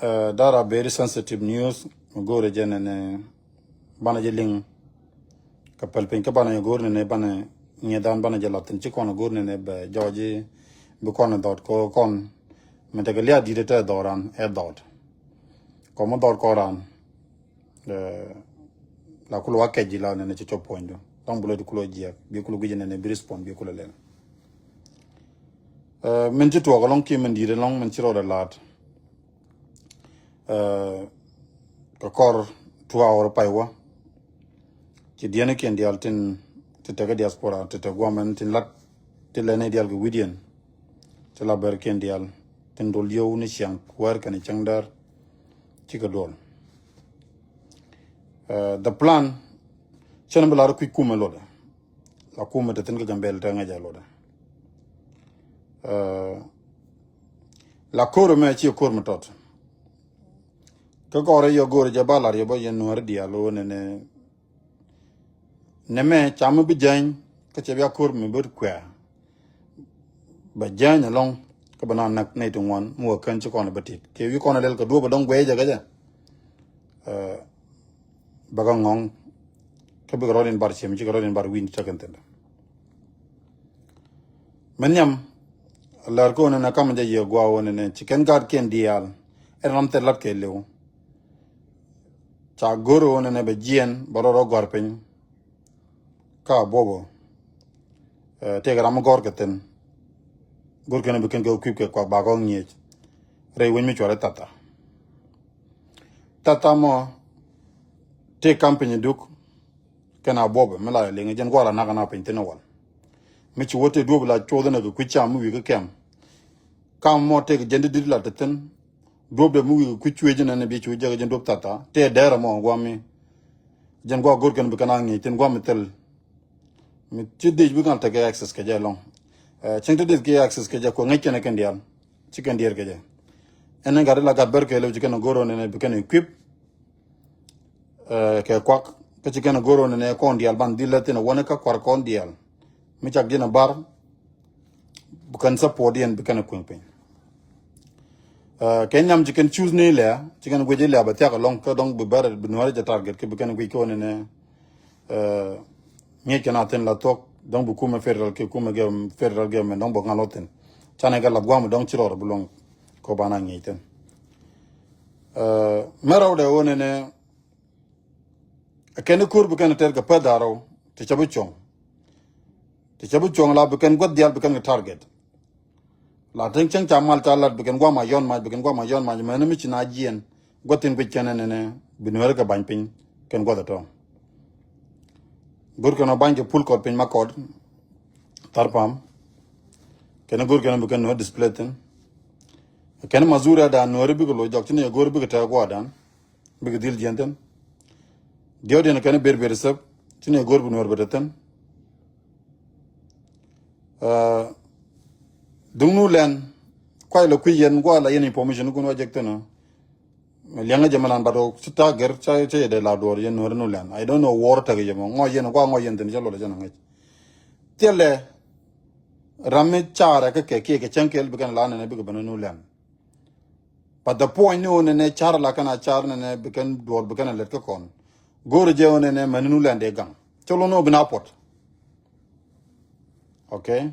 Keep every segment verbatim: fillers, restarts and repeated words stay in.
Dara very sensitive news. Mi go̱o̱rɛ jɛ nɛnɛ banɛ jɛ liŋ. Kɛ pɛl piny kä banɛ jɛ go̱o̱r nɛnɛ banɛ nyɛ dan banɛ jɛ lathin ci kɔn go̱o̱r nɛnɛ bɛ jɔɔji bi kɔn dhɔt kɔ kɔn. Mi tekɛ liat dit tɛ dhɔt ran ɛ dhɔt. Kɔn mi dhɔt kɔ ran. La kulɛ wa kɛc ji la nɛnɛ ci cop puɔ̱nydu. Dɔŋ bi lɔ di kulɛ jiɛk bi kulɛ guic nɛnɛ bi respond bi kulɛ lɛl. Min ci tuɔk alɔŋ ki min dit alɔŋ min ci rɔɔdɛ laat. Kɛ kɔr two hour pay wä. Ci diɛn kiɛn dial tin ti tekɛ diaspora ti tek guamɛn tin lat ti lɛ ni dial kɛ widiɛn. Ti la ber kiɛn dial tin dol yiow ni ciaŋ kuɛɛr kɛn ciaŋ dɛr. Cikɛ duɔl. The plan cɛn bi lar kui̱ kumɛ lotdɛ. La kumɛ te thin kä Gambɛl te ŋäc a lotdɛ. La ko̱r mɛ ci ko̱r mi tɔt. Kä kɔrɛ yɛ go̱o̱r jɛ ba lar yɛ bä yɛ nuäri diaal wä nɛnɛ. Nɛmɛ cam mi bi jäny kä cɛ bia ko̱r mi bä kuɛ. Bɛ jäny alɔŋ kä bɛ na näk nɛy ti ŋuan mi wä kän ci kɔn bä tit kɛ wi̱i̱ kɔn lɛl kɛ duɔ̱p bɛ dɔŋ guɛy jɛ kɛ jɛ. Bɛ kɛ ŋɔŋ kä bikɛ rɔɔd in bar ciɛm cikɛ rɔɔd in bar wi̱i̱n cä kɛn thi̱n. Mɛ nhiam lär kä wä nɛnɛ kam jɛ yiëë gua̱a̱ wä nɛnɛ ci kɛn gaat kiɛn diaal. Ɛn ram thil lat kɛ liw. Ca go̱r wä nɛnɛ bɛ jiɛn bɛ rɔɔd rɔ gɔ̱a̱r piny. Ka buɔbä. Tëëkɛ ram mi gɔ̱r kɛ thi̱n. Go̱r kɛn bi kɛn kɛ kui̱p kɛ kuak bakɔ ŋi̱eec. Rɛy wec mi cuarɛ thatha. Thatha mɔ tëëk kam piny duk. Kɛn a buɔbä mi la liŋ jɛn gua̱r a nak a nak piny thi̱n a wal. Mi ci wä tëë duɔ̱p la cuɔth ni kɛ kui̱ cam mi wi̱i̱ kä kɛm. Kam mɔ tëëk jɛn di dit la te thi̱n. Duɔ̱p dee mi wi̱i̱ kɛ kui̱ cuëëc nɛn bi cu jek jɛn duɔ̱p thatha tëë dɛɛr a mɔ gua̱ mi. Jɛn gua̱ go̱r kɛn bi kɛn a ŋi̱i̱c thi̱n gua̱ mi thil. Mi ci dhiec bi kɛn tekɛ access kɛ jɛ lɔŋ. Cieŋ ti dhiec ki access kɛ jɛ kuɛ ŋäc kɛn kɛn diaal. Ci kɛn diɛɛr kɛ jɛ. Ɛn ni gat ila gat ber kɛ lɛw ci kɛn go̱r ɔ nɛnɛ bi kɛn equip. Kɛ kuak kä ci kɛn go̱r ɔ nɛnɛ kɔn diaal ban dhil lɛ thin ɛ wänä kä kuar kɔn diaal. Mi cak ji̱n ɛ bar. Bi kɛn support yɛn bi kɛn kueŋ piny. Kɛ nyam ci kɛn choose ni lɛ ci kɛn guic ilɛ bɛ thiak alɔŋ kä dɔŋ bi bɛr bi nuäri jɛ target kɛ bi kɛn guic kɛ wä ni nɛ. Ŋiec kɛn a thin la thuɔk dɔŋ bi kumɛ federal kɛ kumɛ gɛ federal gɛ mɛ dɔŋ bɛ ŋal wä thin. Canɛ kɛ la guam dɔŋ ci rɔɔr bi luɔŋ kɛ ban a ŋiec thin. Mɛ rɔw dɛ wä ni nɛ. Kɛn ko̱r bi kɛn tɛr kɛ pɛth da̱rɔw ti cä bi cuɔ̱ŋ. Ti cä bi cuɔ̱ŋ la bi kɛn guäth diaal bi kɛn kɛ target. La teŋ cäŋ ca mal ca lat bi kɛn guam a yɔn mac bi kɛn guam a yɔn mac mɛn mi ci na jiɛn guäth tin guic kɛn ɛnɛnɛ bi nuɛri kɛ bany piny kɛn guäth ɛtɔ. Go̱r kɛn ɔ bany kɛ pul kɔt piny ma kɔt thar pam. Kɛn go̱r kɛn bi kɛn nuɛri display thin. Kɛn mazuri a dan nuɛri bikɛ loc jɔk ci ni go̱r bikɛ tɛk guadan. Bikɛ dhil jiɛn thin. Diɔt yɛn kɛn ber ber sep ci ni go̱r bi nuɛr bɛ te thin. Duŋ nu lɛn kuay lɛ kui̱ yɛn gua̱a̱ la yɛn information kun wa jek thin. Liɛŋä jɛ mɛ lan bat wä ci ta̱a̱ gɛr ca ca yɛ dee la duɔr yɛn nuɛr nu lɛn. I don't know war tekɛ yɛ mɔ ŋɔc yɛn gua̱a̱ ŋɔc yɛn thin ca luɔl cɛ na ŋäc. Thilɛ ram mi carɛ kä kɛ kiɛ kɛ cäŋ kɛl bi kɛn la nɛnɛ bikɛ ben nu lɛn. But the point ni wä nɛnɛ car la kɛn a car nɛnɛ bi kɛn duɔl bi kɛn a lɛt kä kɔn. Go̱o̱rɛ jɛ wä nɛnɛ mɛn nu lɛn dee gaŋ. Cɛ lon wä bi na puɔt. Okay.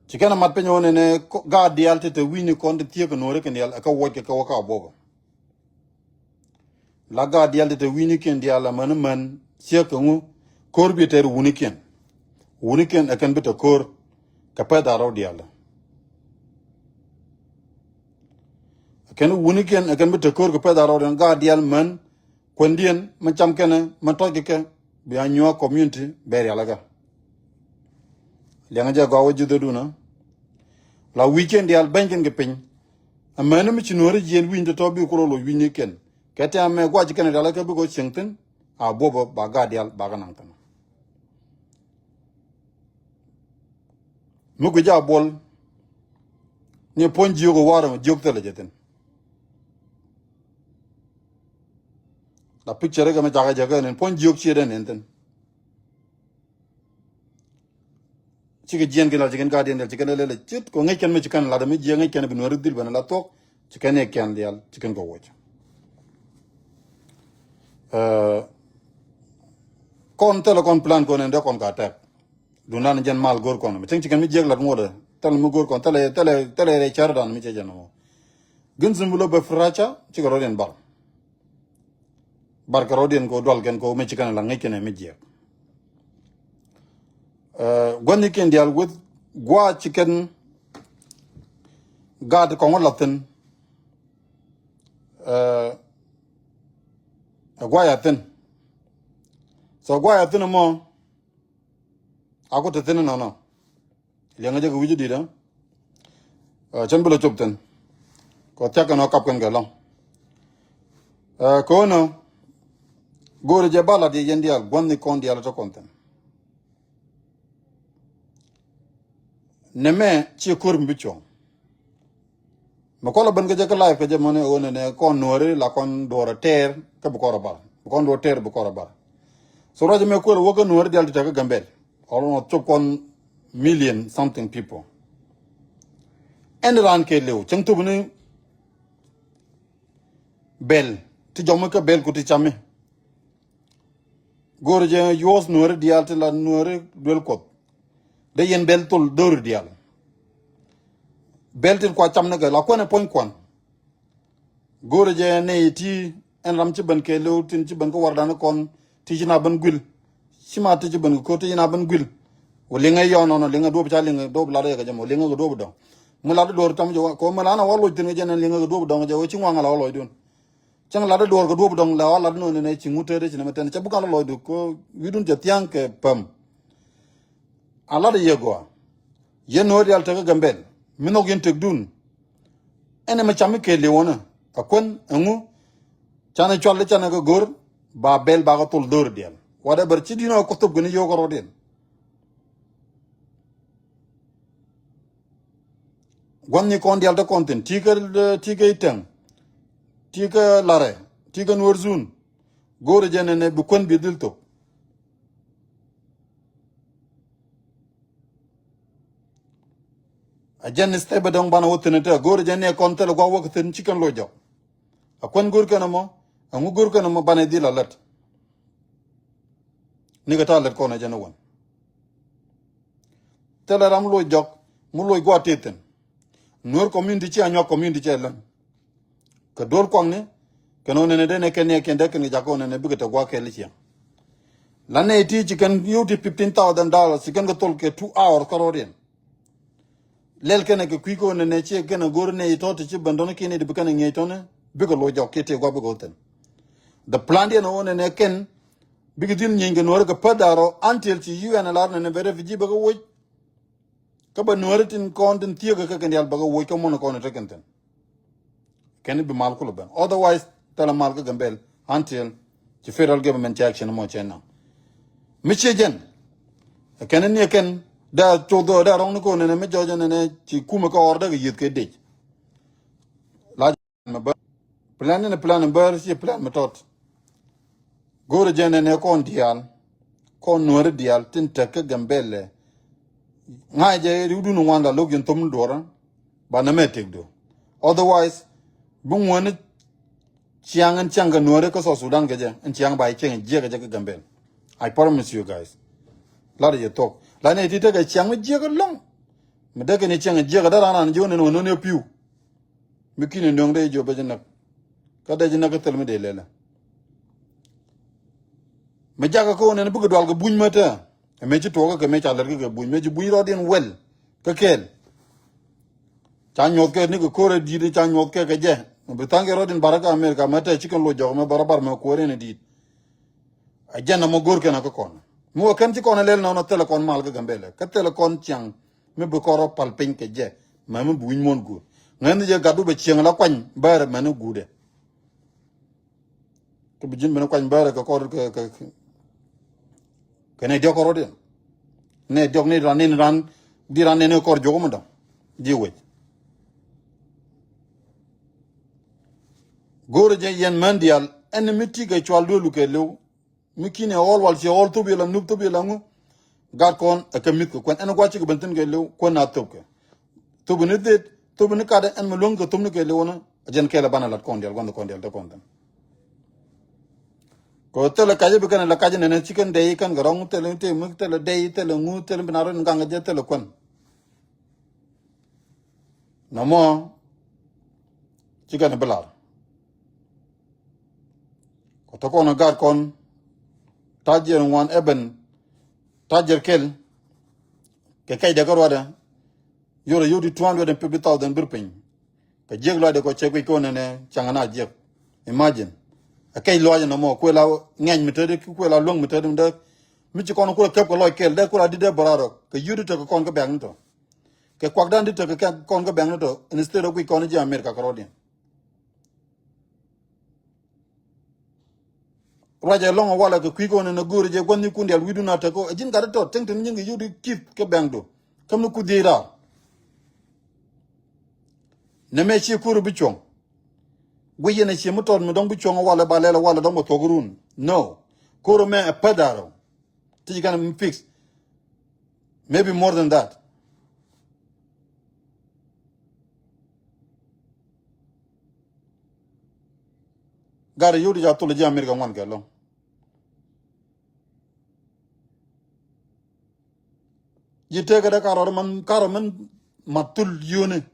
Ci kɛn a mat piny wä nɛnɛ gaat diaal ti te wi̱i̱ni kɔn ti thiek kɛ nuɔri kɛ diaal ɛ kä wuɔc kɛ kɛ wä ka buɔbä. La gaat diaal ti te wi̱i̱nikiɛn diaal amäni män ciek kɛ ŋu ko̱r bi tɛr wunikiɛn. Wunikiɛn ɛ kɛn bi te ko̱r kɛ pɛth a rɔw diaal. Ɛ kɛn wunikiɛn ɛ kɛn bi te ko̱r kɛ pɛth a rɔw diaal gaat diaal män kuändiɛn mɛ cam kɛnɛ mɛ tɔc kɛ kɛ. Bia nyuak community bɛ rialikä. Liɛŋä jɛ gɔaa wä ji̱ dhödunä. La wi̱i̱ kiɛn diaal bäny kɛn kɛ piny. Amäni mi ci nuɔ̱ri jiɛn wi̱i̱ny tɔ̱tɔ̱ bi kulɔ loc wi̱i̱ny ni kɛn kɛ tɛ̈ amɛ guac kɛn rialikä bikɔ cieŋ thi̱n. A buɔpä ba gaat diaal ba kɛ naŋ thi̱n. Mi guic a buɔl ni puɔ̱ny jiök ɛ warɛ jiök thilɛ jɛ thi̱n. La picture kɛ mi cakɛ jɛ kɛ nin puɔ̱ny jiök ciet ɛn nin thi̱n. Cikɛ jiɛn kɛn la ci kɛn gaat diɛn dial ci kɛn lɛ lɛ cit kɔ ŋäc kɛn mi ci kɛn lat mi jiɛ ŋäc kɛn bi Nuäri dhil bɛn la thuɔk. Ci kɛn ɛ kɛn dial ci kɛn kɔ woc. Kɔn thilɛ kɔn plan kɔn ɛn dee kɔn ka tɛk. Dunan jɛn mal go̱r kɔn mi cieŋ ci kɛn mi jiɛk lat ŋuɔdɛ thilɛ mi go̱r kɔn thilɛ thilɛ thilɛ rɛ cär dan mi cɛ jɛn mɔ. Gin zim bi lo bɛ fraca cikɛ rɔdiɛn bar. Bar kɛ rɔdiɛn kɛ dual kɛn kɛ mi ci kɛn la ŋäc kɛn mi jiɛk. Gua̱n ni kɛn dial with gua ci kɛn gaat kɔŋ lathin. Ɛ gua ya thin. So gua ya thin mɔ. A ku te thin nɔnɔ. Liɛŋä jɛ kɛ wi̱c i̱ di̱t ɛ cän bi lɔ cop thin. Kɔ thiak kɛn ɔ kap kɛn kɛ lɔŋ. Kɛ ɣän ɔ go̱o̱rɛ jɛ ba lat yɛ yɛn diaal gua̱n ni kɔn diaal tɔ kɔn thin. Nɛ mɛ ci ko̱r mi bi cuɔ̱ŋ. Mɛ kɔn la ben kɛ jɛ kä live kɛ jɛ mɔni ɣöö nɛnɛ kɔn nuɔri la kɔn duɔrɛ tɛɛr kä bi kɔn rɔ bar bi kɔn duɔrɛ tɛɛr bi kɔn rɔ bar. So ruac mɛ kuɛl wä kä nuɔri dial ti tɛk kä Gambɛl. Almost cop kɔn million something people. Ɛn raan kɛ liw cäŋ thop ni bɛl ti jɔmi kä bɛl ku ti cami. Go̱o̱ri jɛ yuɔth nuɔri dial ti la nuɔri duel kuɔth. De yɛn bɛl thol dho̱ri dial. Bɛl tin kua cam ni kɛ la kuɛn ɛ puɔ̱ny kuan. Go̱o̱ri jɛ nɛy ti ɛn ram ci ben kɛ lo̱o̱ tin ci ben kä wardan kɔn ti ci na ben guil. Ci ma ti ci ben kɛ ko̱r ti ci na ben guil. Wä liŋɛ yɔn nɔnɔ liŋɛ duɔp ca liŋɛ duɔp lat yɛ kɛ jɛ mɔ liŋɛ kɛ duɔp dɔŋ. Mi lat duɔr tam jɛ wa kɔ mi lan a wa loc thin kɛ jɛ nɛ liŋɛ kɛ duɔp dɔŋ jɛ wä ci ŋuaŋ a la wa loc dun. Cäŋ lat duɔr kɛ duɔp dɔŋ la wa lat nɔ nɛ ci ŋut tɛt ci nɛ mɛ tɛn cɛ bukɛ la loc du kɔ wi̱dun cɛ thiaŋ kɛ päm. A lat yɛ gɔaa. Yɛn nuɔ̱ɔ̱r dial tekä Gambɛl mi nhɔk yɛn tëkdun. Ɛn ɛmɛ cam mi kɛɛl liwɔnä a kuän ɛŋu. Canɛ cual i̱ canɛ kɛ go̱r ba bɛl bakɛ thol dho̱r dial whatever ci di̱n ɔ kɔ thop kɛn i̱ yo̱o̱k ɛ rɔɔdiɛn. Gua̱n ni kɔn dial te kɔn thin ti̱i̱ kä ti̱i̱ kä i̱ tɛŋ ti̱i̱ kä larɛ ti̱i̱ kä nuɔ̱ɔ̱r zun. Go̱o̱rɛ jɛ nɛnɛ bi kuän bi dhil thop. A jɛn ni step dɔŋ banɛ wä thin te go̱o̱r jɛn ni kɔn thil gua̱ wä thin ci kɛn loc jɔk. A kuän go̱o̱r kɛn mɔ ɛŋu go̱o̱r kɛn mɔ banɛ dhil a lät. Ni kɛ ta̱a̱ lät kɔn a jɛn wän. Thil ram loc jɔk mi loc gua̱ ti thin. Nuɔ̱r community ci a nyuak community cɛ län. Kɛ duɔl kuakni kɛn ɣän nɛnɛ denɛ kɛn niɛ kɛn dee kɛn kɛ jakä ɣän nɛnɛ bikɛ te gua̱a̱k kɛɛl i̱ ciɛŋ. La nɛy ti ci kɛn yio̱w ti fifteen thousand dollars ci kɛn kɛ thol kɛ two hours kä ro̱o̱diɛn. Lɛl kɛnɛ kɛ kui̱ kä ɣän nɛnɛ ciɛ kɛn a go̱r nɛy tɔ̱ ti ci ben dɔ̱ni kiɛ nɛy ti bi kɛn a ŋi̱eec tɔ̱ni bikɛ lo̱c jɔk kiɛ tëë gua̱a̱k bikɛ ɣöö thi̱n. The plan diɛn ɣän nɛnɛ kɛn bikɛ dhil nyieeny kɛ nuɔ̱ɔ̱ri kɛ päth da̱a̱r rɔ until ci U N L R nɛnɛ bɛ refugee bikɛ woc. Kä bɛ nuääri tin kɔn tin thieekä kä kɛn diaal bɛ kɛ woc kä muɔ̱n kɔn in te kɛn thi̱n. Kɛn bi mal kulɛ ben otherwise thilɛ mal kä Gambɛl until ci federal government ci action mɔ cɛ naŋ. Mi ciɛ jɛn kɛn ni kɛn dee coth dee rɔŋni kɔn nɛnɛ mi jɔc nɛnɛ ci kumɛ kä ɣɔr dee kɛ yieth kɛ dec. La Plan ni plan bär ci plan mi tɔt. Go̱o̱rɛ jɛ nɛnɛ kɔn diaal kɔn nuääri diaal tin tek kä Gambɛlɛ. Ŋa̱c jɛ riwdun ŋuan la lo̱k yɛn thom ni duɔrä. Ba nɛmɛ tëkdu. Otherwise bi ŋuäni ciaŋ in ciaŋ kɛ nuääri kä South Sudan kɛ jɛ in ciaŋ ba ciaŋ jiɛk kɛ jɛ kä Gambɛl. I promise you guys. Lat jɛ thok la nɛ ti tekɛ ciaŋ mi jiɛk lɔŋ. Mi dekɛ ni ciaŋ jiɛk dee ran ran ji̱ wä nɛn wä nöni pi̱w. Mi ki̱n in nöŋ dee ji̱ wä bɛ ji̱ näk. Kä dee ji̱ näk kä thil mi dee lɛlɛ. Mi jakä kä wä nɛn bikɛ dual kɛ buny mä tɛ. Ɛ mëë ci tuɔɔkä kɛ mëë ca lät kä kɛ buny mëë ci buny rɔɔdiɛn wɛl. Kä kɛɛl ca nyuɔth kɛ ni kɛ ko̱rɛ di̱t ca nyuɔth kɛ kɛ jɛ. Bi tha̱a̱ŋ kɛ rɔɔdiɛn barä kä America mä tɛ ci kɛn loc jɔk mä bärä bar mä kuäär in di̱t. A jɛn amɔ go̱r kɛn a kä kɔn mi wä kɛn ci kɔn a lɛl nɔnɔ thilɛ kɔn mal kä Gambɛlɛ kä thilɛ kɔn ciaŋ. Mi bi kɔn rɔ pal piny kɛ jɛ mɛ mi bi wi̱ny muɔ̱n guur ŋäni jɛ gatdu bɛ cieŋ la kuany bɛɛrɛ mɛni guudɛ. Kä bi ji̱n bini kuany bɛɛrɛ kɛ kɔr kɛ kɛ kɛ nɛ diɔk kɔr rɔdiɛn. Nɛ diɔk ni ran ni ran di ran nɛni kɔr juɔk mi dɔŋ di wec. Go̱o̱rɛ jɛ yɛn män diaal ɛn mi ti kɛ cual duelu kɛ liw. Mi ki̱n ɛ ɣɔl wal ci ɣɔl thop yɛ la nup thop yɛ la ŋu. Gat kɔn ɛ kɛ mi̱th kɛ kuɛn ɛn gua̱c cikɛ ben thi̱n kɛ li̱w kuɛn na thöpkɛ. Thöpni dhit, thöpni katdɛ ɛn mi luäŋ kɛ thöpni kɛ li̱w ni. A jɛn kɛɛl ɛ banɛ lat kɔn diaal, gua̱nh kɔn diaal te kɔn thi̱n. Kɛ thilɛ kac bi kɛn ɛ la kac nɛnɛ ci kɛn dɛy kɛn kɛ rɔ̱ŋ thilɛ te mi thilɛ dɛy thilɛ ŋu thilɛ bi na rɔ̱ ni gaŋ kɛ jɛ thilɛ kuɛn. Nɔmɔ ci kɛn bi lar. Kɔ tɔ kɔn gat kɔn ta̱ jiɛn ŋuan ɛbɛn ta̱ jiɛr kɛl. Kɛ kɛc dɛ kä ruadɛ. Yorɛ yodi two hundred and fifty thousand bir piny. Kɛ jiɛk luaydɛ kɔ cɛ kui̱ kɔn nɛnɛ caŋ na jiɛk. Imagine. A kɛc luaydɛ nɔmɔ kuɛ la ŋɛny mi tedi kuɛ la luäŋ mi tedi mi dee. Mi ci kɔn kuɛ kɛp kɛ lɔc kɛl dee kuɛ la dit dee bɔrarɔ kɛ yodi tekɛ kɔn kä bɛ̈k ni tɔ. Kɛ kuakdan dit tekɛ kɔn kä bɛ̈k ni tɔ instead of kui̱ kɔn ji̱ America kɛ rɔɔdiɛn. Ruacɛ lɔŋ a walɛ kɛ kui̱ kɔn in a go̱o̱rɛ jɛ gua̱thni kun dial wi̱dun a tek kɔ a ji̱n gat tɔt tiŋ tin ji̱n kɛ yut i̱ kith kɛ bɛŋdu. Käm ni kuth dhiec raar. Nɛ mɛ cie ko̱r bi cuɔ̱ŋ. Guic yɛn a cie mi tɔt mi dɔ̱ŋ bi cuɔ̱ŋ a walɛ ba lɛl a walɛ dɔ̱ŋ bɛ thuɔ̱k run. No. Ko̱r mɛ a päth da̱rä. Ti ci kɛn mi fix. Maybe more than that. Gat a yio̱w ti ca thol ji̱ America ŋuan kɛ lɔ̱ŋ. Ji̱ tëëkä dee karɔɔd man karɔɔd man ma thul yio̱ni.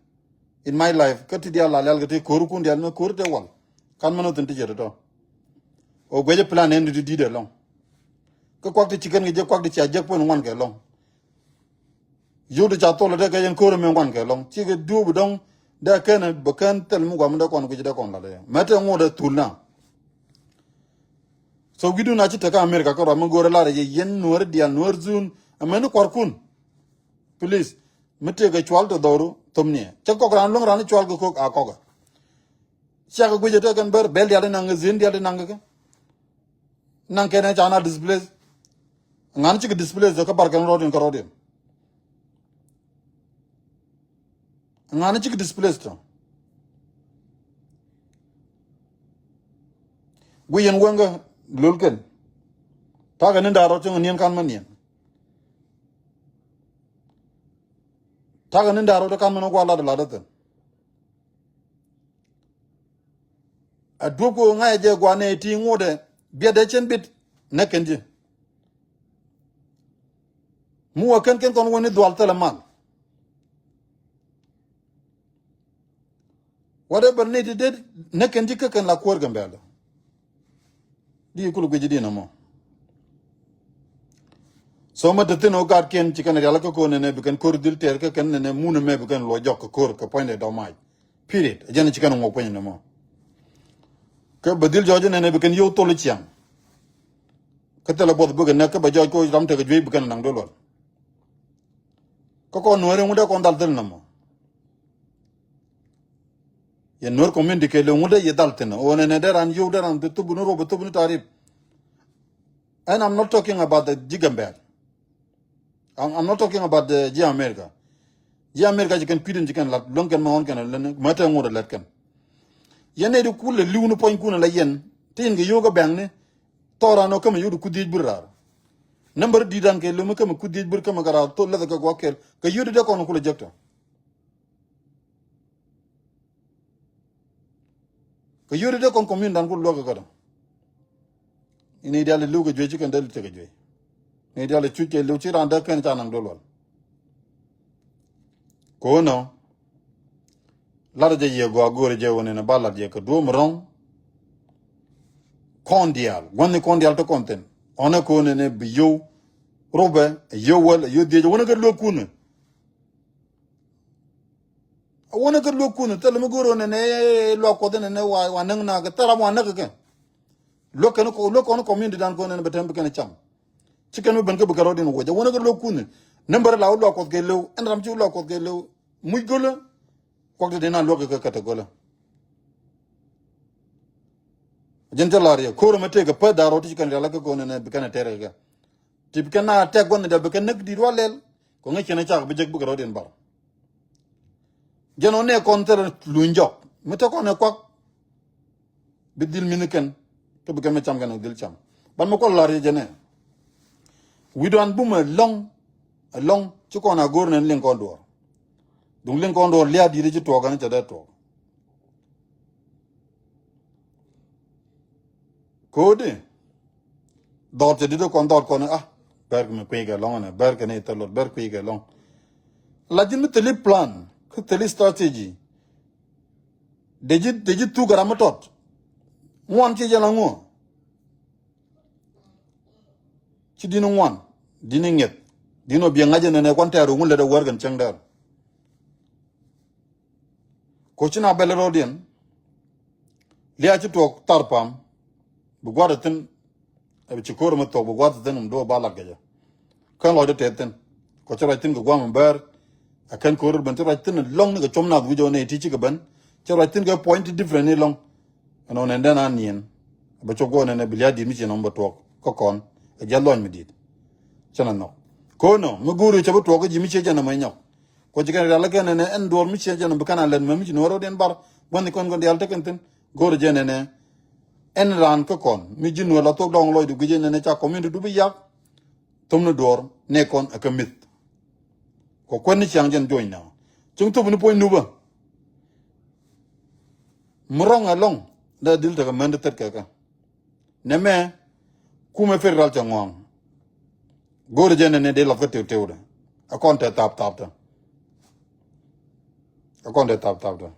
In my life kä ti diaal la lial kɛ ti ko̱r kun diaal mi ko̱r te wal. Kan mɛn ɔ thi̱n ti cɛ tɔ̱tɔ̱. Ɔ guecä plan ɛn ti di̱t ɛlɔ̱ŋ. Kä kuak ti ci kɛn kɛ jɛ kuak ti cia jek puɔ̱ny ŋuan kɛ lɔ̱ŋ. Yio̱w ti ca thol ɛ tekɛ yɛn ko̱r ɛmɛ ŋuan kɛ lɔ̱ŋ cikɛ duɔ̱ɔ̱p dɔ̱ŋ. Dee kɛn bɛ kɛn thil mi guam dee kɔn guic dee kɔn lat ɛ mɛ te ŋot ɛ thul na. So wi̱dun a ci tekä America kä ruam mi go̱o̱r ɛ lar ɛ yɛ yɛn nuɔ̱ɔ̱ri diaal nuɔ̱ɔ̱r zun. Ɛmɛni kuarkun. Please mi tëëkɛ cual te dhɔru thom niɛ cä kɔk raan luäŋ raan cual kɛ ko̱k a kɔkä. Ciakɛ guic ɛ tekɛn bär bɛl diaal ti naŋ kɛ zin diaal ti naŋ kɛ kɛ. Naŋ kɛn ɛ ca na displace. Ŋa̱n cikɛ displace kä bar kɛn rɔɔdiɛn kä rɔɔdiɛn. Ŋa̱n cikɛ displace tɔ. Guic yɛn wäŋkä lol kɛn. Takɛ ni da̱r rɔ cieŋ niɛn kan mä niɛn. Takɛ ni da̱r rɔ kan mä ni gua̱a̱r lat lat thi̱n. A duɔ̱p kɛ ɣöö ŋa̱cä jɛ gua̱a̱r nɛy ti ŋotdɛ biɛtdɛ cien bit näk kɛn ji̱. Mi wä kɛn kɛn kɔn wä ni dhual thilɛ mal. Whatever nɛy ti det näk kɛn ji̱ kä kɛn la kuäär kɛn bɛ̈ɛ̈l. Di kul guic di nɔmɔ. So mɛ te thin ɔ gat kiɛn ci kɛn rial kä ko̱r nɛnɛ bi kɛn ko̱r dhil tɛɛr kä kɛn nɛnɛ mun mɛ bi kɛn luɔ jɔk kä ko̱r kɛ puɔ̱nydɛ dɔ̱mac. Period. A jɛn ci kɛn ŋuɔk puɔ̱ny nɔmɔ. Kä bɛ dhil jɔɔc nɛnɛ bi kɛn yo̱w thol ciaŋ. Kä thilɛ buɔth bikɛ nɛk kä bɛ jɔɔc ko̱ ram tekɛ juey bi kɛn naŋ dol wal. Kä kɔn nuääri ŋut dee kɔn dhal thil nɔmɔ. Yɛ nuäär community kɛ lo̱ŋ wut dee yɛ dhal thi̱n ɣöö nɛnɛ dee raan yio̱w dee raan bi thop ni rop bi thop ni tarip. And I'm not talking about the ji̱ Gambɛl. I'm, I'm not talking about the ji̱ America. Ji̱ America ci kɛn kui̱din ci kɛn lat luäŋ kɛn ma ɣɔn kɛn lät ni mɛ te ŋot ɛ lät kɛn. Yɛn nɛy di kul ɛ li̱w ni puɔ̱ny kun ɛ la yɛn ti yɛn kɛ yio̱w kɛ bɛŋni. Thɔɔran ɔ kämɛ yio̱w di kuth dhiec bir raar. Nambär di̱i̱t dan kɛ lo̱mi kämɛ kuth dhiec bir kämɛ kɛ raar thol läth kɛ gua̱k kɛl kɛ yio̱w di dee kɔn kulɛ jek tɔ. Kɛ yio̱w di dee kɔn community dan ku luäk kɛ kädä. Ini diaal i̱ li̱w kɛ juey ci kɛn dee tekɛ juey. Ini diaal i̱ cuc kɛ li̱w ci raan dee kɛn ca naŋ dol wal. Ko̱nɔ lat jɛ yɛ gɔaa go̱o̱rɛ jɛ wä nɛnɛ ba lat jɛ kɛ duɔ̱ɔ̱m rɔ̱ŋ. Kɔn diaal gua̱ni kɔn diaal te kɔn thi̱n ɔnɛ ko̱nɛ nɛ bi yio̱w. Rubɛ yio̱w wäl yio̱w dhiec wä nɛ kɛ luäk kunɛ. A wänä kä luäk kun thilɛ mi go̱o̱r ɣän ɛn ɛ luak kuɔth ɛn ɛn ɛ wa wa näk nak thil ram wa näk kɛ. Luäk kɛn kɔ luäk kɔn community dan kɔn ɛn bɛ tɛm bi kɛn cam. Ci kɛn mi ben kä bi kɛ rɔɔd in wuɔc a wänä kä luäk kun. Nambär la wä luak kuɔth kɛ lëw ɛn ram ci wä luak kuɔth kɛ lëw. Muc gölä. Kuak ti dee na luäk kɛ kɛ kɛ te gölä. Jɛn te lar yɛ ko̱r ɛmɛ tëëk kɛ päth da̱r rɔɔd ti ci kɛn rial kä kɔn ɛn ɛ bi kɛn ɛ tɛr kɛ kɛ. Ti bi kɛn na tɛk gua̱n ni dɛ bi kɛn näk di̱t wa lɛl. Kɔ ŋäc cɛn ɛ cak bi jek bikɛ rɔ̱diɛn bar. Jɛn ɔ nɛ kɔn thil luny jɔk mi te kɔn ɛ kuak. Bi dhil mi̱ni kɛn kä bi kɛn mi cam kɛn ɔ dhil cam. Ban mi kual lar yɛ jɛn ɛ. Wi̱i̱duan bumɛ ɛlɔ̱ŋ, ɛlɔ̱ŋ ci kɔn a go̱r nɛn liŋ kɔn duɔ̱ɔ̱r. Duŋ liŋ kɔn duɔ̱ɔ̱r lia̱a̱ di̱i̱t ci tuɔɔk ɛn cɛ dee tuɔɔk. Ko̱o̱di dhɔr cɛ di̱t kɔn dhɔr kɔn, ah, bɛr kɛ mi kui̱ kɛ lɔ̱ŋ ɛnɛ, bɛr kɛ ni thil luɔt, bɛr kui̱ kɛ lɔ̱ŋ. La ji̱n mi thili plan kä thili strategy. Dee ji̱, dee ji̱ thuk ram mi tɔt. Ŋuan ci jɛn la ŋuɔ. Ci di̱n ŋuan, di̱n ŋiɛth, di̱n ɔ biɛ ŋa̱c ɛnɛnɛ kuan tɛɛr ŋun lät ɛ wär kɛn cäŋ dɛr. Ko ci na bɛl rɔɔdiɛn. Lia̱a̱ ci tuɔɔk thar pam. Bi gua̱a̱th thi̱n. Ɛ bi ci ko̱r mi thuɔk bi gua̱a̱th thi̱n mi do̱o̱ ba lat kɛ jɛ. Kɛn lɔcdä tɛth thi̱n. Kɔ ci ruac thi̱n kɛ gua̱a̱m mi bäär. Ɛ kɛn ko̱r ben ci ruac thi̱n lɔ̱ŋ ni kɛ com nath wi̱c ɔ nɛ ti ci kɛ ben. Ci ruac thi̱n kɛ point different ni lɔ̱ŋ. Ɛn ɣän ɛn den an niɛn. Bɛ cop guɔ nɛn ɛ bi lia̱a̱ di̱t mi ci nɔm bɛ tuɔɔk kä kɔn. Ɛ jiath lɔny mi di̱t. Cɛ na nhɔk. Ko̱n ɔ mi go̱o̱ri cɛ bi tuɔɔk kä ji̱ mi ciɛ jɛn ɛmɛ nyɔk. Kuɔ ci kɛn rial kɛn ɛnɛ ɛn duɔr mi ciɛ jɛn ɛmɛ bi kɛn a lɛt mɛ mi ci nuɔr rɔ diɛn bar. Gua̱n ni kɔn kɔn dial tekɛn thi̱n. Go̱o̱ri jɛn ɛnɛ ɛn raan kä kɔn mi ji̱ nuɔr la thok dɔŋ lɔcdu guic ɛnɛ ca community du bi yak. Thom ni duɔr nɛ kɔn ɛ kä mith. Kɔ kuɛn ni ciaŋ jɛn jo̱ny na cieŋ thop ni puɔ̱ny nupä. Mi rɔŋ ɛlɔŋ dee dil tekɛ mɛn di thɛt kɛ kä. Nɛ mɛ kumɛ federal cɛ ŋɔaŋ. Go̱o̱ri jɛn ɛnɛ dee lath kä tew tewdɛ. A kɔn tɛ thap thap tɛ. A kɔn tɛ thap thap tɛ.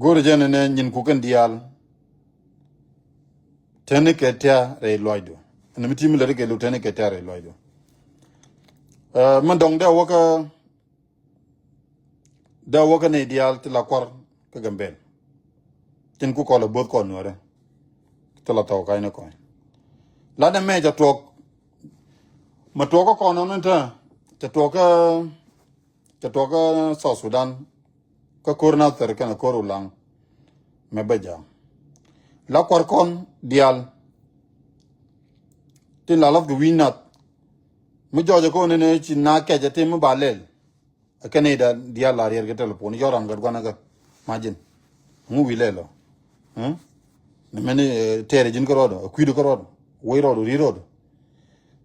Go̱o̱ri jɛn ɛnɛ nyin kukɛn diaal. Teni kɛ tia rɛy luacdu. Ɛn mi ti mi lɛ ri kɛ lu teni kɛ tia rɛy luacdu. Ɛ, mi dɔŋ dee wä kä Dee wä kä nɛy diaal ti la kuar kä Gambel. Tin ku kɔl a bo̱th kɔn nuɔrɛ. Ti la thɔw ka̱ny ni kɔn. Lanɛ mɛ ca tuɔk. Ma tuɔk kä kɔn nɔn ni tä. Ca tuɔk kä, ca tuɔk kä South Sudan. Kä ko̱r na thɛr kɛn a ko̱r ulaŋ. Mɛ bä jam. La kuar kɔn diaal. Tin la lath kɛ wi̱i̱ nath. Mi jɔɔcɛ ko̱n ni ci na kɛcɛ ti mi ba lɛl. Ɛ kɛn i̱ da diaal la riɛr kɛ telepon i̱ cɔl ram gat guanä kä. Imagine. Ŋu wi̱i̱ lɛ lɔ. Nɛ mɛn i̱ tɛɛrɛ ji̱n kä rɔɔdɔ, ɛ kui̱dɔ kä rɔɔdɔ, wec rɔɔdɔ, ri̱i̱t rɔɔdɔ.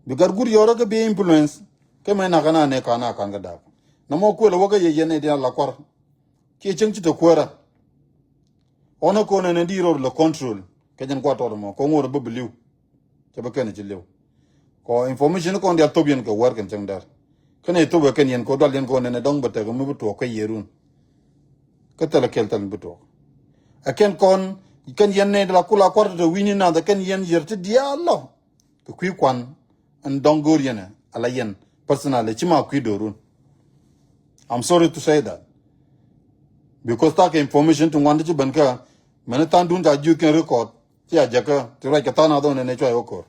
Bi gat gut yɔrä kä bi influence. Kä mɛ nakä na nɛ ka̱n a ka̱n kä daak. Nɛ mɔ kuël ɛ wä kä yɛ yɛn i̱ diaal la kuar. Kiɛ cieŋ ci te kuäärä. Ɣɔn ɛ ko̱n ɛn ɛ di rɔɔd lɛ control kɛ jɛn gua̱a̱t tɔɔt ɛmɔ kɛ ŋo̱o̱r ɛ bä bi li̱w. Cɛ bä kɛn ɛ ci li̱w. Kɔ information kɔn diaal thop yɛn kɛ wär kɛn cäŋ dɛr. Kɛn ɛ thop ɛ kɛn yɛn kɛ dual yɛn kɔn ɛn ɛ dɔ̱ŋ bɛ tɛk mi bi tuɔɔk kä yɛrun. Kä thɛl ɛ kɛl thɛl mi bi tuɔɔk. Ɛ kɛn kɔn kɛn yɛn nɛ la kula kua̱r tɛ wi̱ni nath ɛ kɛn yɛn yɛr ti diaal lɔ. Kɛ kui̱ kuan ɛn dɔ̱ŋ go̱o̱r yɛn ɛ ala yɛn personally ci ma kui̱ do̱run. I'm sorry to say that. Because thakɛ information ti ŋuan ti ci ben kä mɛni tha̱a̱ŋ dun ca ji̱ kɛn record ti a jäkä ti ruac kɛ tha̱a̱ŋ a dhɔn ɛn ɛ cua yɛ wä ko̱r.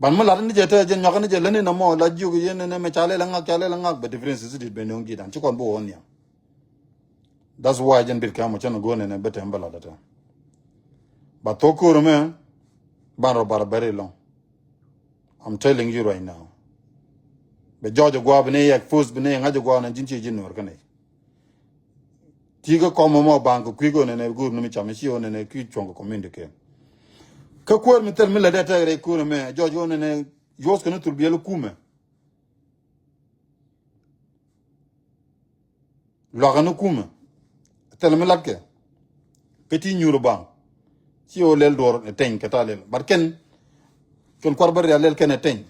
Ban mi lat ni jɛ te jɛ nyɔk ni jɛ leni na mɔ la jiök yɛn ni mɛ ca lɛl ŋak ca lɛl ŋak bɛ difference is dit bɛ no̱o̱ŋ ji̱ dan ci kɔn bi wä wä nhiam. That's why jɛn bit kɛ mɔ cɛn go̱o̱n ni bɛ tɛm bɛ lat ate. Ba thok ko̱r mɛ ban rɔ bar bɛri lɔŋ. I'm telling you right now. Bɛ jɔɔc a gua̱a̱ bi ni yɛ expose bi ni yɛ ŋa̱c a gua̱a̱ na ji̱n ci ji̱ nuɔr kä ni. Ti kä kɔm mɔ baŋ kɛ kui̱ kɛ ɣän ɛnɛ go̱o̱r ni mi cam ci ɣän ɛnɛ kui̱ cuɔ̱ŋ kɛ community kɛ. Kä kuäär mi thil mi lät ɛ tɛk rɛy kuäär ɛmɛ jɔɔc ɣän ɛnɛ yuɔth kɛ ni thul biɛl kumɛ. Luakä ni kumɛ. Thil mi latkɛ. Kä ti nyuur baŋ. Ci ɣän lɛl duɔr ɛ tɛny kɛ ta lɛl. But kɛn kɛn kuar bä rial lɛl kɛn ɛ tɛny.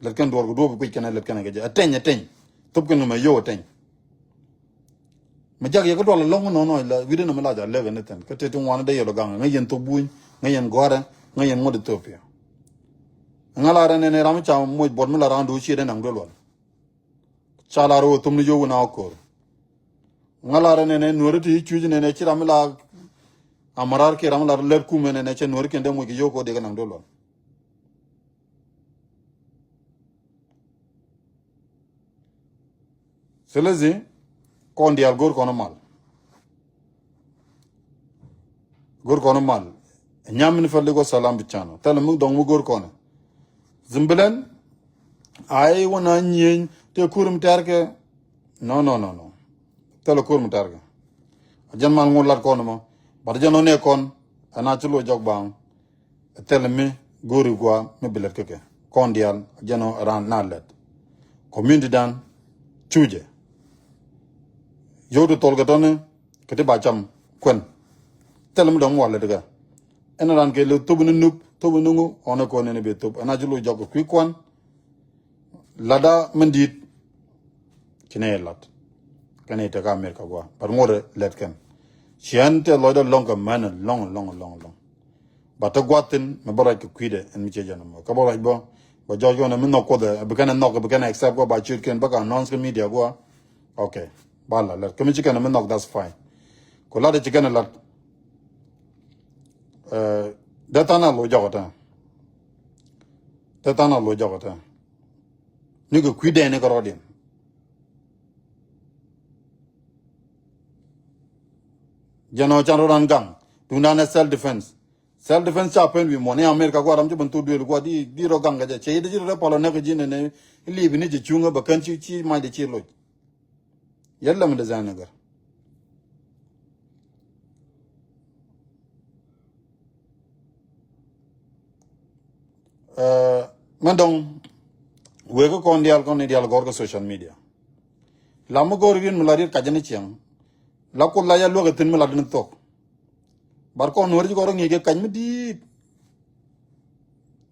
Lɛl kɛn duɔr kɛ duɔp kui̱c kɛn ɛ lɛl kɛn ɛ kɛ jɛ ɛ tɛny ɛ tɛny. Thop kɛn mɛ yow ɛ tɛny. Mi jak yɛ kä dual ɛlɔ̱ŋ nɔnɔ la wi̱dɛ nɔmɔ la ja lek ɛn ithin kä teti ŋuan dee yɛl ɔ gaŋ ŋä yɛn thok buny ŋä yɛn gɔ̱rɛ ŋä yɛn ŋuɔ̱t Ethiopia. Ŋä la rɛn ɛn ram ca moc buɔt mi la ran do̱ ciet ɛn naŋ duel wal. Ca la rɛ wä thum ni yow wä na wä ko̱r. Ŋä la rɛn ɛn ɛn nuɔri ti cuc ɛn ɛn ci ram mi la amarar kiɛ ram mi la lɛt kum ɛn ɛn cɛ nuɔri kiɛn dee moc kɛ yow kɛ wä dee kɛ naŋ duel wal. Silezi kɔn diaal go̱r kɔn mal. Go̱r kɔn mal. Nyam min fadli ko salam bi channel. Thɛl mi dɔŋ mi go̱r kɔn. Zimbilɛn. Ay wana nyieny te kur mi tɛrkɛ. No, no, no, no. Thɛl kur mi tɛrkɛ. A jɛn mal ŋot lat kɔn mɔ. Bat jɛn ɔ nɛ kɔn. Ɛn a ci lo jɔk baŋ. Ɛ thil mi go̱o̱ri gua mi bi lät kä kɛ kɔn diaal. A jɛn ɔ ran na lät. Community dan. Cujɛ. Yio̱w ti thol kɛ tɔni. Kɛ ti ba cam kuɛn. Thil mi dɔ̱ŋ wal lät kɛ. Ɛn ran kɛ lɛ thop ni nup, thop ni ŋu, ɔnɛ kɔn ni bi thop. Ɛn a ci lo jɔk kɛ kui̱ kuan. Latda min di̱i̱t. Ci nɛ lat. Kɛn i̱ tɛk America gua. But ŋot lɛt kɛn. Ciɛn tɛ lɔcdä lɔŋ kɛ mɛn lɔŋ, lɔŋ, lɔŋ, lɔŋ. But te gua̱th thin mɛ bä ruac kɛ kui̱dɛ ɛn mi ciɛ jɛn ɛmɔ. Kä bä ruac bä. Bä jɔɔc kɔn ɛn mi nhɔk kuoth ɛ bi kɛn ɛ nhɔk bi kɛn ɛ accept gua ba ciöt kɛn bä ka announce kä media gua. Okay. Ba la lɛt. Kä mi ci kɛn ɛ mi nhɔk, that's fine. Ku lat ɛ ci kɛn ɛ lat. Ɛ, dee than a lo jɔk ɛ tɛ. Dee than a lo jɔk ɛ tɛ. Ni kɛ kui̱dɛ ni kɛ rɔɔdiɛn. Jɛn ɔ can rɔ ran gaŋ. Duŋdan ɛ self defense. Self defense ca pen wi̱i̱ muɔ̱n i̱ America gua ram ci ben thok duëël gua di, di rɔ gaŋ kɛ jɛ. Cɛ yi di ci rɔ pal ɔ nɛk kɛ ji̱ nɛnɛ. I̱ li̱i̱p ni ci cuŋä bɛ kän ci, ci mac di ci loc. Yɛt lɛ mi design ni gär. Ɛ, mɛ dɔŋ wek kä kɔn diaal kɔn ni diaal gɔr kä social media. La mi gɔr rin mi la rit kacä ni ciɛŋ. La kuth la ya luäk ɛ thin mi la din thok. Bar kɔn nuɔr ci gɔr ŋi̱i̱c kɛ kac mi di̱i̱t.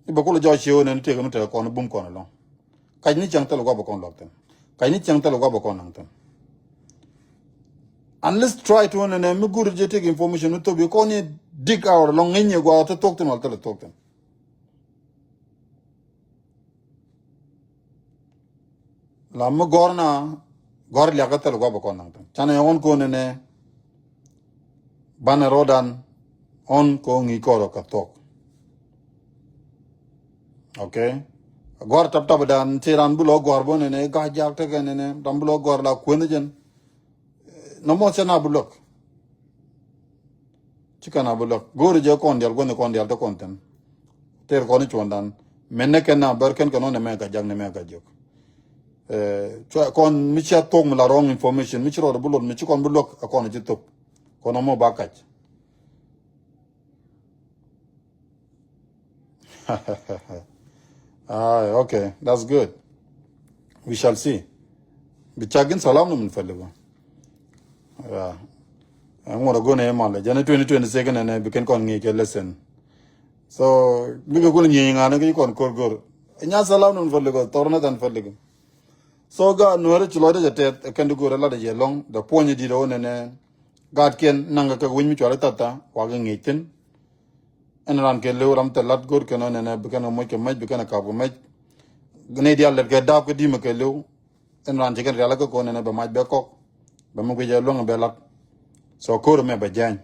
I̱ bɛ kulɛ jɔɔc cië wä nɛn tëëk mi tëëk kɔn bum kɔn ɛlɔ̱ŋ. Kac ni ciɛŋ thil guap bɛ kɔn luak thin. Kac ni ciɛŋ thil guap bɛ kɔn naŋ thin. Unless try to nɛnɛ mi go̱o̱ri jɛ tëëk information mi thop i̱ kɔn i̱ dig out ɛlɔ̱ŋ ŋi̱ny i̱ guap thil thok thin wal thil thok thin. La mi gɔr na gɔr liak kä thil guap bɛ kɔn naŋ thin. Canɛ ɣɔn kɔn nɛnɛ. Banɛ rɔɔdan ɣɔn kɔn ŋi̱i̱c kɔrɔ kɛ thok. Okay. Gɔr tap tap dan ci ran bi lɔ gɔr bä nɛnɛ ga̱ jak tekɛ nɛnɛ ran bi lɔ gɔr la kuën jɛn. Nɔmɔ cɛ na bi luäk. Ci kɛn a bi luäk go̱o̱ri jɛ kɔn dial guänh kɔn dial te kɔn thin. Ter kɔn i̱ cuɔ̱ndan mɛn nɛ kɛn a bär kɛn kɛ nɔn nɛ mɛ ka jak nɛ mɛ ka jiök. Ɛ, cua kɔn mi cia thok mi la wrong information mi ci rɔɔd bi luɔt mi ci kɔn bi luäk a kɔn ci thok. Kɔn a mɔ ba kac. Ay, okay, that's good. We shall see. Bi cak in salam ni min fɛli bä. Yeah. Ɛŋu rɔ go̱n ɛ malɛ jɛn twenty twenty-six nɛnɛ bi kɛn kɔn ŋi̱i̱c kɛ lesson. So bikɛ kul ŋi̱i̱c ŋa̱n kɛ kɔn kor go̱r. Nya salam ni min fɛli bä thɔr ni than fɛli bä. So gaat nuɛɛri ci lɔcdä jɛ tɛth ɛ kɛn di go̱o̱rɛ latdɛ jɛ lɔ̱ŋ dɛ puɔ̱ny di̱t ɛ wä nɛnɛ. Gaatkiɛn naŋkɛ kɛ wi̱ny mi cuali thatha wakä ŋi̱i̱c thi̱n. Ɛn ran kɛ lëw ram thɛ lat go̱o̱r kɛn ɔ nɛnɛ bi kɛn ɛ moc kɛ mɛc bi kɛn ɛ kap kɛ mɛc. Ni diaal lɛt kɛ daap kä di̱mɛ kɛ lëw. Ɛn ran ci kɛn rial kä kɔn nɛnɛ bɛ mac bɛ kɔk. Bɛ mi guic ɛ luäŋ bɛ lat. So ko̱r ɛmɛ bɛ jɛny.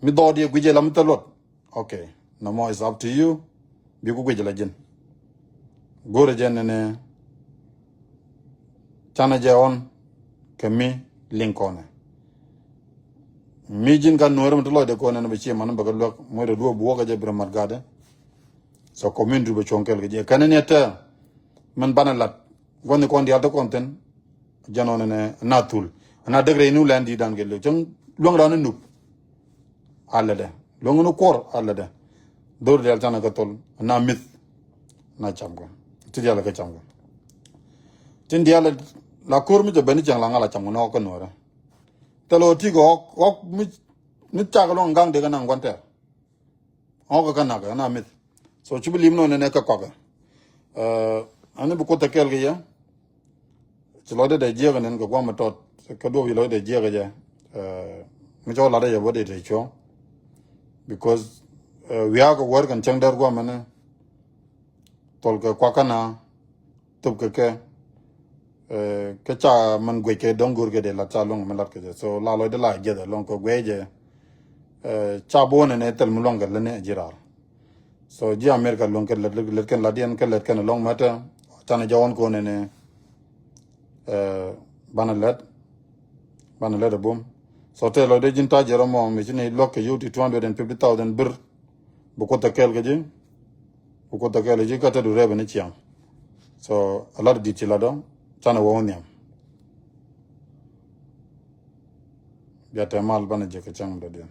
Mi dhɔɔd yɛ guic ɛ lam thɛ luɔt. Okay. Nɔmɔ is up to you. Bi ku guic la ji̱n. Go̱rɛ jɛ nɛnɛ. Canɛ jɛ ɣɔn. Kɛ mi liŋ kɔnɛ. Mi ji̱n ka nuɔ̱ɔ̱rɛ mi ti lɔcdɛ kɔnɛ ni bɛ ciɛ man bɛ kɛ luäk. Muɔcdɛ duɔ̱ɔ̱p buɔ̱kɛ jɛ bi rɛ mat gatdɛ. So community bɛ cuɔ̱ŋ kɛl kɛ jɛ kɛn ni tɛ. Min banɛ lat. Gua̱n ni kɔn diaal te kɔn thin. Jɛn ɔ nɛnɛ na thul. Na däk rɛy ni wulɛn di̱i̱t dan kɛ lëw cäŋ luäŋ dan ni nup. A lätdɛ luäŋ ni kuɔr a lätdɛ. Dhor diaal canɛ kä thol na mi̱th. Na cam kɛ ti diaal kɛ cam kɛ. Tin diaal la ko̱r mi jɛ ben ni cäŋ la ŋal a cam kɛ ni ɣɔk kä nuɔrɛ. Thil ɣɔk ti kɛ ɣɔk ɣɔk mi cak luäŋ gaŋ dee kɛ naŋ gua̱n tɛɛr. Ɣɔ̱kɛ kä nakä na mi̱th. So ci bi lim nɔ nɛnɛ kä kɔakɛ. Ani bi kuoth thɛ kɛɛl kɛ yɛ. Ci lɔcdɛ dee jiɛk nɛn kɛ guam mi tɔt kä duɔp ci lɔcdɛ jiɛk kɛ jɛ. Mi cɔ latdɛ yɛ bä dee tɛ cuɔ. Because wiakɛ wär kɛn cäŋ dɛr guam ɛnɛ. Thol kɛ kuakä na. Thop kɛ kɛ. Kä ca mɛn guec kɛ dɔ̱ŋ go̱o̱r kɛ dee lat ca luäŋ mi lat kɛ jɛ so la lɔcdɛ la jiɛth ɛ luäŋ kɛ guec jɛ. Ca buɔ̱n ɛn ɛ thil mi luäŋ kɛ lät ni ɛ ji̱ raar. So ji̱ America luäŋ kɛ lät lät kɛn lat yɛn kɛ lät kɛn ɛ luäŋ mɛtɛ. Canɛ jɔwän ko̱n ɛn ɛ banɛ lät. Banɛ lät ɛ bum. So tɛ lɔcdɛ ji̱n ta̱a̱ jɛ rɔ mɔ mi ci ni luäk kɛ yio̱w ti two hundred and fifty thousand bir. Bi kuoth thɛ kɛɛl kɛ ji̱. Bi kuoth thɛ kɛɛl kɛ ji̱ kä te du rɛɛp ni ciaŋ. So a lat di̱t ci lat ɔ canɛ wä wä nhiam. Bia tɛ mal banɛ jɛ kɛ cäŋ dɔ̱diɛn.